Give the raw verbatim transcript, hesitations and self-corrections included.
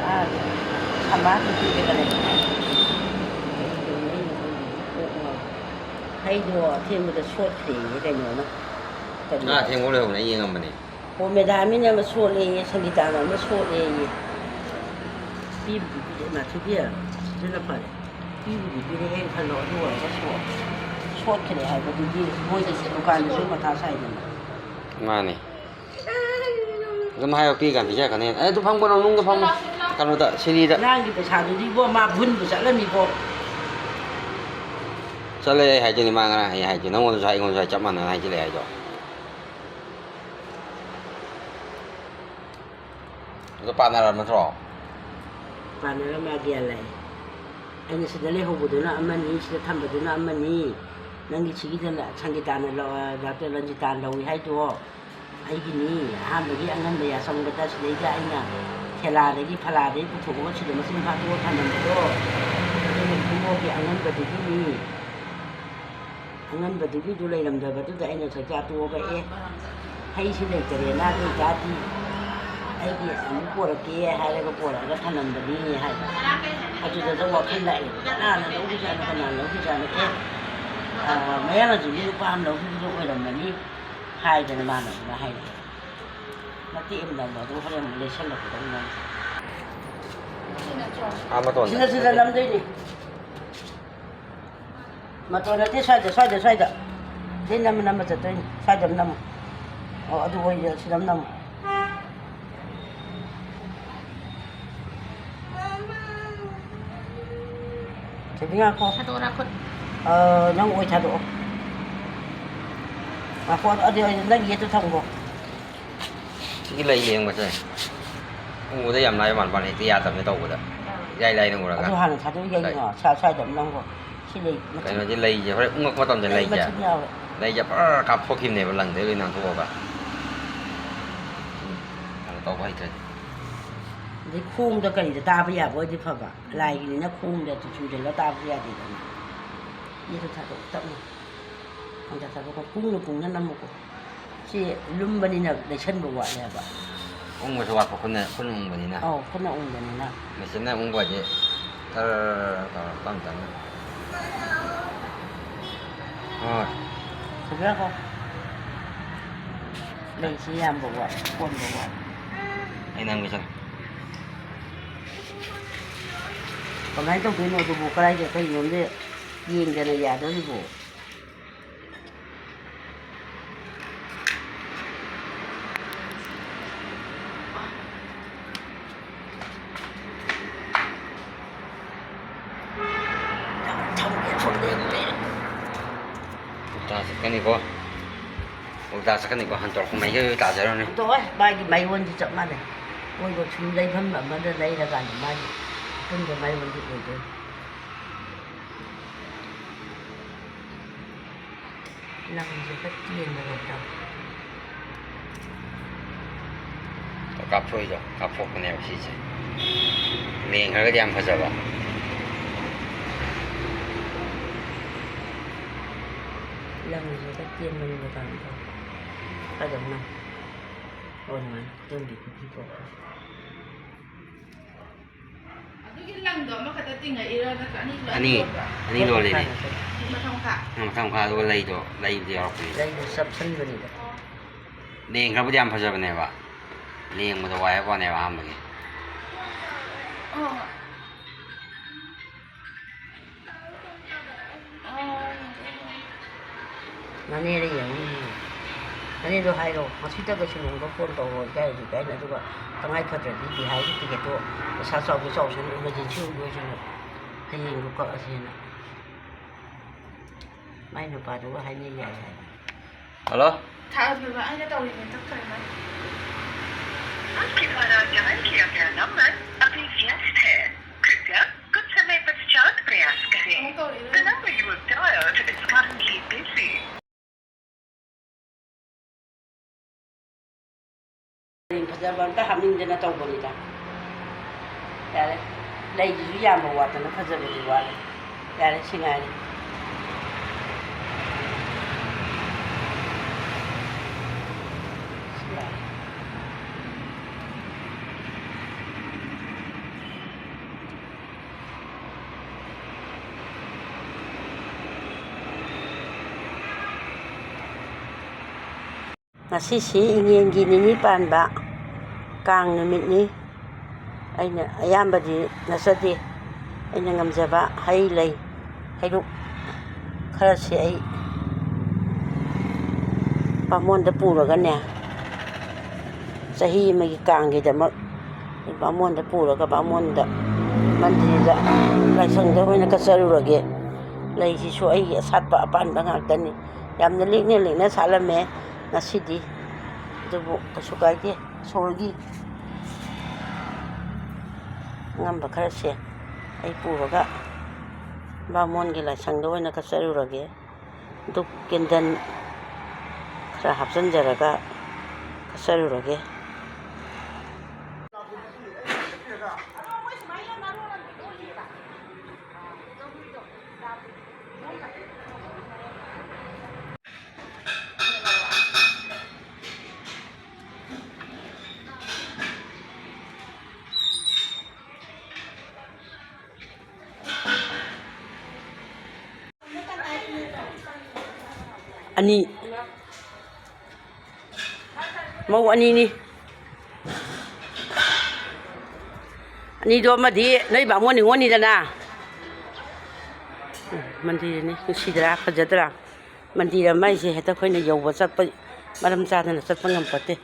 ꯑꯥ, ꯁꯃꯥꯖ ꯅꯨꯄꯤꯗꯒ ꯂꯩ꯫ ꯍꯩꯗꯣ ꯑꯊꯦꯡꯕꯗ ꯁꯣꯠꯈ꯭ꯔꯦꯌꯦ ꯀꯩꯅꯣꯅ꯫ ꯀꯔꯤ? ꯉꯥ ꯑꯊꯦꯡꯕ ꯂꯩꯍꯧꯕꯅꯦ, ꯑꯩ ꯌꯦꯡꯉꯝꯕꯅꯦ꯫ ꯑꯣ, ꯃꯦꯗꯥꯝꯒꯤꯅ ꯑꯃ ꯁꯣꯠꯂꯦꯌꯦ, ꯁꯪꯒꯤꯇꯥꯅ ꯑꯃ ꯁꯣꯠꯂꯦꯌꯦ꯫ ꯄꯤꯕꯨꯗꯤ ꯄꯤꯔꯛꯑꯦ, ꯃꯥꯊꯨꯕꯤ, ꯑꯗꯨꯅ ꯐꯔꯦ꯫ ꯄꯤꯕꯨꯗꯤ ꯄꯤꯔꯛꯑꯦꯅ ꯈꯜꯂꯣ, ꯑꯗꯨ ꯑꯣꯏꯔꯒꯁꯨ ꯁꯣꯠꯈ꯭ꯔꯦ ꯍꯥꯏꯕꯗꯨꯗꯤ ꯃꯣꯏꯗꯁꯨ, ꯗꯨꯀꯥꯟꯗꯁꯨ ꯃꯊꯥ ꯁꯥꯏꯗꯅ꯫ ꯃꯥꯅꯦ꯫ ꯑꯗꯨꯝ ꯍꯥꯏꯌꯣ, ꯄꯤꯒ ꯄꯤꯖꯔꯛꯀꯅꯤ꯫ ꯑꯦ, ꯑꯗꯨ ꯐꯝꯒꯅꯣ, ꯅꯨꯡꯗ ꯐꯝꯃꯣ꯫ ꯀꯩꯅꯣꯗ, ꯁꯤꯔꯤꯗ꯫ ꯉꯔꯥꯡꯒꯤ ꯄꯩꯁꯥꯗꯨꯗꯤ ꯏꯕꯣ, ꯃꯥ ꯚꯨꯟꯕꯨ ꯆꯠꯂꯝꯃꯤꯕꯣ꯫ ꯆꯠꯂꯦ, ꯑꯩ ꯍꯥꯏꯗꯣꯏꯅꯤ, ꯃꯥ ꯉꯔꯥꯡ ꯑꯩ ꯍꯥꯏꯗꯣꯏ, ꯅꯪꯉꯣꯟꯗꯁꯨ ꯍꯥꯏ, ꯑꯩꯉꯣꯟꯗꯁꯨ ꯍꯥꯏ, ꯆꯞ ꯃꯥꯟꯅꯅ ꯍꯥꯏꯖꯤꯜꯂꯛꯑꯦ ꯍꯥꯏꯗꯣ꯫ ꯑꯗꯨ ꯄꯥꯟꯅꯔꯕ ꯅꯠꯇ꯭ꯔꯣ? ꯄꯥꯟꯅꯔꯝꯃꯦ, ꯑꯥꯏꯗꯤꯌꯥ ꯂꯥꯛꯑꯦ꯫ ꯑꯩꯅ ꯁꯤꯗ ꯂꯩꯍꯧꯕꯗꯨꯅ ꯑꯃꯅꯤ, ꯁꯤꯗ ꯊꯝꯕꯗꯨꯅ ꯑꯃꯅꯤ꯫ ꯅꯪꯒꯤ ꯁꯤꯒꯤꯗ ꯁꯪꯒꯤꯇꯥꯅ ꯂꯧ-, ꯗꯥꯛꯇꯔ ꯔꯟꯖꯤꯇꯥꯅ ꯂꯧꯏ ꯍꯥꯏꯗꯣ ꯑꯩꯒꯤꯅꯤ꯫ ꯑꯍꯥꯟꯕꯒꯤ ꯑꯉꯟꯕ ꯌꯥꯆꯪꯕꯗ ꯁꯤꯗꯩꯗ ꯑꯩꯅ ꯊꯦꯂꯥꯗꯒꯤ ꯐꯂꯥꯗꯒꯤ ꯄꯨꯊꯣꯛꯑꯒ ꯁꯤꯗ ꯃꯁꯤꯡ ꯐꯥꯗꯣꯛꯑ ꯊꯝꯃꯝꯕꯗꯣ, ꯑꯗꯨꯅ ꯏꯕꯨꯡꯉꯣꯒꯤ ꯑꯉꯟꯕꯗꯨꯒꯤꯅꯤ꯫ ꯑꯉꯟꯕꯗꯨꯒꯤꯗꯨ ꯂꯩꯔꯝꯗꯕꯗꯨꯗ ꯑꯩꯅ ꯆꯥꯛꯆꯥ ꯇꯣꯛꯑꯒ, "ꯑꯦ, ꯍꯩꯁꯤ ꯂꯩꯇꯔꯦꯅ, ꯑꯗꯨ ꯑꯣꯏꯇꯥꯔꯗꯤ ꯑꯩꯒꯤ ꯑꯃꯨꯛ ꯄꯣꯔꯛꯀꯦ" ꯍꯥꯏꯔꯒ ꯄꯣꯔꯛꯑꯒ ꯊꯝꯂꯝꯕꯅꯤ ꯍꯥꯏꯕ꯫ ꯑꯗꯨꯗ ꯋꯥꯈꯜ ꯂꯥꯛꯑꯦꯕ, "ꯀꯅꯥꯅ ꯂꯧꯈꯤꯖꯥꯠꯅꯣ, ꯀꯅꯥꯅ ꯂꯧꯈꯤꯖꯥꯠꯅꯣ? ꯑꯦ, ꯑ, ꯃꯌꯥꯡ ꯑꯗꯨꯒꯤ ꯅꯨꯄꯥ ꯑꯃ ꯂꯧꯈꯤꯕꯗꯣ ꯑꯣꯏꯔꯝꯃꯅꯤ" ꯍꯥꯏꯗꯅ ꯃꯥꯅ ꯑꯗꯨꯃꯥꯏꯅ ꯍꯥꯏꯔꯛꯑꯦ꯫ ꯃꯇꯦꯛ ꯑꯃ ꯅꯝꯃꯣ, ꯑꯗꯨꯒ ꯍꯣꯔꯦꯟ ꯑꯃꯨꯛ ꯂꯩꯁꯜꯂꯛꯀꯗꯧꯅꯤ ꯅꯪ꯫ ꯑꯥ, ꯃꯇꯣꯟꯗ꯫ ꯁꯤꯗ, ꯁꯤꯗ ꯅꯝꯗꯣꯏꯅꯤ꯫ ꯃꯇꯣꯟ ꯅꯠꯇꯦ, ꯁ꯭ꯋꯥꯏꯗ, ꯁ꯭ꯋꯥꯏꯗ, ꯁ꯭ꯋꯥꯏꯗ꯫ ꯁꯤ ꯅꯝꯃ, ꯅꯝꯃ ꯆꯠꯇꯣꯏꯅꯤ꯫ ꯁ꯭ꯋꯥꯏꯗ ꯑꯃ ꯅꯝꯃꯣ꯫ ꯑꯣ, ꯑꯗꯨ ꯑꯣꯏꯔꯦ, ꯁꯤꯗ ꯑꯃ ꯅꯝꯃꯣ꯫ ꯆꯦꯕꯤ, ꯉꯥꯏꯈꯣ꯫ ꯊꯥꯗꯣꯛꯑꯣ, ꯈꯨꯠ꯫ ꯑ, ꯅꯪ ꯑꯣꯏ ꯊꯥꯗꯣꯛꯑꯣ꯫ ꯉꯥꯏꯈꯣ, ꯑꯗꯨ, ꯑꯗꯨ ꯅꯪ ꯌꯦꯠꯇꯨ ꯊꯝꯈꯣ꯫ ꯁꯤꯒꯤ ꯂꯩ ꯌꯦꯡꯕꯁꯦ ꯎꯕꯗ ꯌꯥꯝ ꯂꯥꯏꯕ ꯃꯥꯟꯕ ꯋꯥꯅꯤ, ꯍꯦꯛꯇ ꯌꯥꯗꯕꯅꯤ ꯇꯧꯕꯗ꯫ ꯏꯔꯥꯏ ꯂꯥꯏꯅ ꯎꯔꯒ꯫ ꯑꯗꯨ ꯍꯥꯟꯅ ꯊꯥꯗꯣꯛꯑ ꯌꯦꯡꯉꯣ, ꯂꯩ-, ꯁ꯭ꯋꯥ-, ꯁ꯭ꯋꯥꯏꯗ ꯑꯃ ꯅꯝꯈꯣ꯫ ꯁꯤ ꯂꯩ ꯃꯆꯨꯝ-, ꯀꯩꯅꯣꯁꯦ, ꯂꯩꯁꯦ ꯍꯣꯔꯦꯟ ꯎꯪꯉꯛꯄ ꯃꯇꯝꯗ ꯂꯩ ꯂꯩꯁꯦ, ꯃꯆꯨꯝ ꯌꯥꯎꯋꯦ꯫ ꯂꯩꯁꯦ ꯄꯨꯔꯥ ꯀꯥꯞꯊꯣꯛꯈꯤꯕꯅꯦꯕ, ꯂꯪꯗꯩ ꯂꯣꯏ ꯅꯥꯟꯊꯣꯛꯑꯒ꯫ ꯀꯩꯅꯣ ꯇꯧꯕ ꯍꯩꯇ꯭ꯔꯗꯤ꯫ ꯑꯗꯩ ꯈꯣꯡꯗ ꯀꯔꯤꯗ ꯇꯥꯕ ꯌꯥꯕ ꯑꯣꯏꯗꯤ ꯐꯕ, ꯂꯥꯏꯒꯤꯅꯤꯅ ꯈꯣꯡꯗ ꯆꯨꯗꯅ ꯇꯥꯕꯁꯨ ꯌꯥꯗꯦꯗꯅ꯫ ꯌꯦꯠꯇ ꯊꯥꯗꯣꯛ, ꯇꯞꯅ꯫ ꯈꯪꯗ ꯊꯥꯗꯣꯛꯀꯣ, ꯀꯨꯡꯅ ꯀꯨꯡꯅ ꯅꯝꯃꯨꯀꯣ꯫ ꯁꯤ ꯂꯨꯝꯕꯅꯤꯅ ꯂꯩꯁꯟꯕ ꯋꯥꯠꯂꯦꯕ꯫ ꯎꯪꯕꯁꯨ ꯋꯥꯠꯄ, ꯈꯨꯠꯅ, ꯈꯨꯠꯅ ꯎꯪꯕꯅꯤꯅ꯫ ꯑꯧ, ꯈꯨꯠꯅ ꯎꯪꯕꯅꯤꯅ꯫ ꯃꯦꯆꯤꯟꯅ ꯎꯪꯕ ꯍꯥꯏꯗꯤ ꯇꯔ ꯇꯧꯔ ꯇꯞ ꯇꯞꯅ꯫ ꯍꯣꯏ꯫ ꯐꯖꯔꯦꯀꯣ? ꯂꯩꯁꯤ ꯌꯥꯝꯕ ꯋꯥꯠꯂꯦ, ꯀꯣꯟꯕ ꯋꯥꯠꯂꯦ꯫ ꯑꯩ ꯅꯪꯒꯤ ꯆꯠꯂꯣ꯫ ꯀꯃꯥꯏꯅ ꯇꯧꯗꯣꯏꯅꯣ ꯑꯗꯨꯕꯨ? ꯀꯗꯥꯏꯗ ꯀꯩꯅꯣꯝꯗ ꯌꯦꯡꯗꯅ ꯌꯥꯗꯣꯔꯤꯕꯣ? ꯎꯜꯇꯥ ꯆꯠꯀꯅꯤꯀꯣ꯫ ꯎꯜꯇꯥ ꯆꯠꯀꯅꯤꯀꯣ꯫ ꯍꯟꯇꯣꯔꯛꯄ ꯃꯥꯏꯀꯩ ꯑꯣꯏ ꯇꯥꯖꯔꯅꯤ꯫ ꯍꯟꯇꯣꯛꯑꯣꯏ, ꯃꯥꯒꯤ ꯃꯥꯏꯑꯣꯟꯁꯤ ꯆꯞ ꯃꯥꯟꯅꯩ꯫ ꯃꯣꯏꯗꯣ ꯁꯨꯝ ꯂꯩꯐꯝ ꯑꯃꯗ ꯂꯩꯔꯀꯥꯟꯗ ꯃꯥꯒꯤ ꯑꯄꯨꯟꯕ ꯃꯥꯏꯑꯣꯟꯁꯤ ꯑꯣꯏꯗꯣꯏꯅꯤ꯫ ꯂꯪꯁꯦ ꯈꯔ ꯇꯦꯟꯕ ꯀꯩꯅꯣ ꯇꯧꯋꯦ꯫ ꯀꯥꯞꯊꯣꯛꯏꯗꯣ, ꯀꯥꯞꯊꯣꯛꯄꯅꯦꯕ ꯁꯤꯁꯦ꯫ ꯂꯦꯡꯈ꯭ꯔꯒꯗꯤ ꯌꯥꯝ ꯐꯖꯕ꯫ ꯂꯪꯁꯦ ꯈꯔ ꯇꯦꯟꯃꯟꯕ ꯀꯩꯅꯣ ꯇꯧꯋꯦ꯫ ꯐꯖꯅ ꯑꯣꯏꯅ ꯇꯨꯝꯕꯤ ꯈꯣꯠꯄꯤ ꯇꯧꯕ꯫ ꯑꯗꯨꯒꯤ ꯂꯪꯗꯣ ꯑꯃꯈꯛꯇ ꯇꯤꯡꯉꯛꯏꯔꯣ, ꯅꯠꯇ꯭ꯔ ꯑꯅꯤ ꯂꯣꯜꯂꯤꯅꯣ? ꯑꯅꯤ ꯂꯣꯜꯂꯤꯅꯦ꯫ ꯃꯊꯪ ꯃꯈꯥ? ꯃꯊꯪ ꯃꯈꯥ, ꯑꯗꯨꯒ ꯂꯩꯗꯣ, ꯂꯩꯕꯨꯗꯤ ꯌꯥꯎꯔꯛꯄꯅꯤꯗ꯫ ꯂꯩꯗꯣ ꯆꯞꯁꯟꯕꯅꯤꯗ꯫ ꯑꯣ꯫ ꯂꯦꯡꯈ꯭ꯔꯕꯨꯗꯤ ꯌꯥꯝ ꯐꯖꯕꯅꯦꯕ꯫ ꯂꯦꯡꯕꯗ ꯋꯥꯏ ꯍꯥꯏꯕ ꯋꯥꯅꯦꯕ ꯑꯍꯥꯟꯕꯒꯤ꯫ ꯑꯣ꯫ ꯅꯅꯦꯗ ꯌꯦꯡꯉꯨ꯫ ꯅꯅꯦꯗꯣ ꯍꯥꯏꯔꯣ, ꯉꯁꯤꯇꯒ ꯁꯤꯂꯣꯡꯗ ꯐꯣꯟ ꯇꯧꯔꯣ ꯏꯀꯥꯏꯔꯁꯨ ꯏꯀꯥꯏꯅ, ꯑꯗꯨꯒ ꯇꯉꯥꯏ ꯐꯗ꯭ꯔꯗꯤ ꯕꯤꯍꯥꯔꯒꯤ ꯇꯤꯀꯦꯠꯇꯣ ꯄꯩꯁꯥ ꯆꯥꯎꯒꯦ ꯆꯥꯎꯁꯅꯨ, ꯏꯃꯔꯖꯦꯟꯁꯤ ꯑꯣꯏꯕ ꯑꯣꯏꯁꯅꯨ, ꯍꯌꯦꯡꯗꯣ ꯀꯛꯑꯁꯦꯅ ꯃꯥꯏ ꯅꯨꯄꯥꯗꯨꯒ ꯍꯥꯏꯅ ꯌꯥꯏ ꯍꯥꯏꯕ꯫ ꯍꯜꯂꯣ? ꯊꯥꯖꯕ ꯑꯩꯅ ꯇꯧꯔꯤꯅꯦ, ꯇꯛꯈ꯭ꯔꯦ ꯃꯥꯏ꯫ आपके द्वारा डायल किया गया नंबर अभी व्यस्त है। कृपया कुछ समय पश्चात प्रयास करें। ꯑꯃꯨꯛ ꯇꯧꯔꯛꯏꯔꯣ? The number you have dialed is currently busy. ꯐꯖꯕ ꯑꯝꯇ ꯍꯥꯞꯅꯤꯡꯗꯅ ꯇꯧꯕꯅꯤꯗ꯫ ꯌꯥꯔꯦ꯫ ꯂꯩꯁꯤꯁꯨ ꯌꯥꯝꯕ ꯋꯥꯠꯇꯅ ꯐꯖꯕꯗꯤ ꯋꯥꯠꯂꯦ꯫ ꯌꯥꯔꯦ, ꯁꯤ ꯉꯥꯏꯔꯦ꯫ ꯁꯤ ꯌꯥꯔꯦ꯫ ꯉꯁꯤꯁꯤ ꯏꯉꯦꯟꯒꯤ ꯅꯤꯅꯤ ꯄꯥꯟꯕ ꯀꯥꯡ ꯅꯨꯃꯤꯠꯅꯤ꯫ ꯑꯩꯅ ꯑꯌꯥꯝꯕꯗꯤ ꯅꯠꯆꯗꯦ꯫ ꯑꯩꯅ ꯉꯝꯖꯕ ꯍꯩ ꯂꯩ, ꯍꯩꯔꯨꯛ ꯈꯔꯁꯦ ꯑꯩ ꯕꯥꯃꯣꯟꯗ ꯄꯨꯔꯒꯅꯦ, ꯆꯍꯤ ꯑꯃꯒꯤ ꯀꯥꯡꯒꯤꯗꯃꯛ ꯑꯩ ꯕꯥꯃꯣꯟꯗ ꯄꯨꯔꯒ ꯕꯥꯃꯣꯟꯗ ꯃꯟꯗꯤꯔꯗ, ꯂꯥꯏꯁꯪꯗ ꯑꯣꯏꯅ ꯀꯠꯆꯔꯨꯔꯒꯦ꯫ ꯂꯩꯁꯤꯁꯨ ꯑꯩꯒꯤ ꯑꯁꯥꯠꯄ ꯑꯄꯥꯟꯕ ꯉꯥꯛꯇꯅꯤ꯫ ꯌꯥꯝꯅ ꯂꯤꯛꯅ ꯂꯤꯛꯅ ꯁꯥꯠꯂꯝꯃꯦ ꯉꯁꯤꯗꯤ, ꯑꯗꯨꯕꯨ ꯀꯩꯁꯨ ꯀꯥꯏꯗꯦ꯫ ꯏꯁꯣꯔꯒꯤ ꯑꯉꯝꯕ ꯈꯔꯁꯦ ꯑꯩ ꯄꯨꯔꯒ ꯕꯥꯃꯣꯟꯒꯤ ꯂꯥꯏꯁꯪꯗ ꯑꯣꯏꯅ ꯀꯠꯆꯔꯨꯔꯒꯦ꯫ ꯙꯨꯞ ꯀꯦꯟꯗꯜ ꯈꯔ ꯍꯥꯞꯆꯤꯟꯖꯔꯒ ꯀꯠꯆꯔꯨꯔꯒꯦ꯫ ꯑꯅꯤ, ꯃꯧ ꯑꯅꯤꯅꯤ꯫ ꯑꯅꯤꯗꯣ ꯑꯃꯗꯤ ꯅꯣꯏ ꯕꯥꯃꯣꯟ ꯅꯤꯉꯣꯜꯅꯤꯗꯅ꯫ ꯎꯝ, ꯃꯟꯗꯤꯔꯅꯤ, ꯅꯨꯡꯁꯤꯗ꯭ꯔꯥ, ꯐꯖꯗ꯭ꯔꯥ? ꯃꯟꯗꯤꯔ ꯑꯃ ꯍꯥꯏꯁꯦ ꯍꯦꯛꯇ ꯑꯩꯈꯣꯏꯅ ꯌꯧꯕ ꯆꯠꯄ ꯃꯔꯝ ꯆꯥꯗꯅ ꯆꯠꯄ ꯉꯝꯄꯣꯠꯇꯦ꯫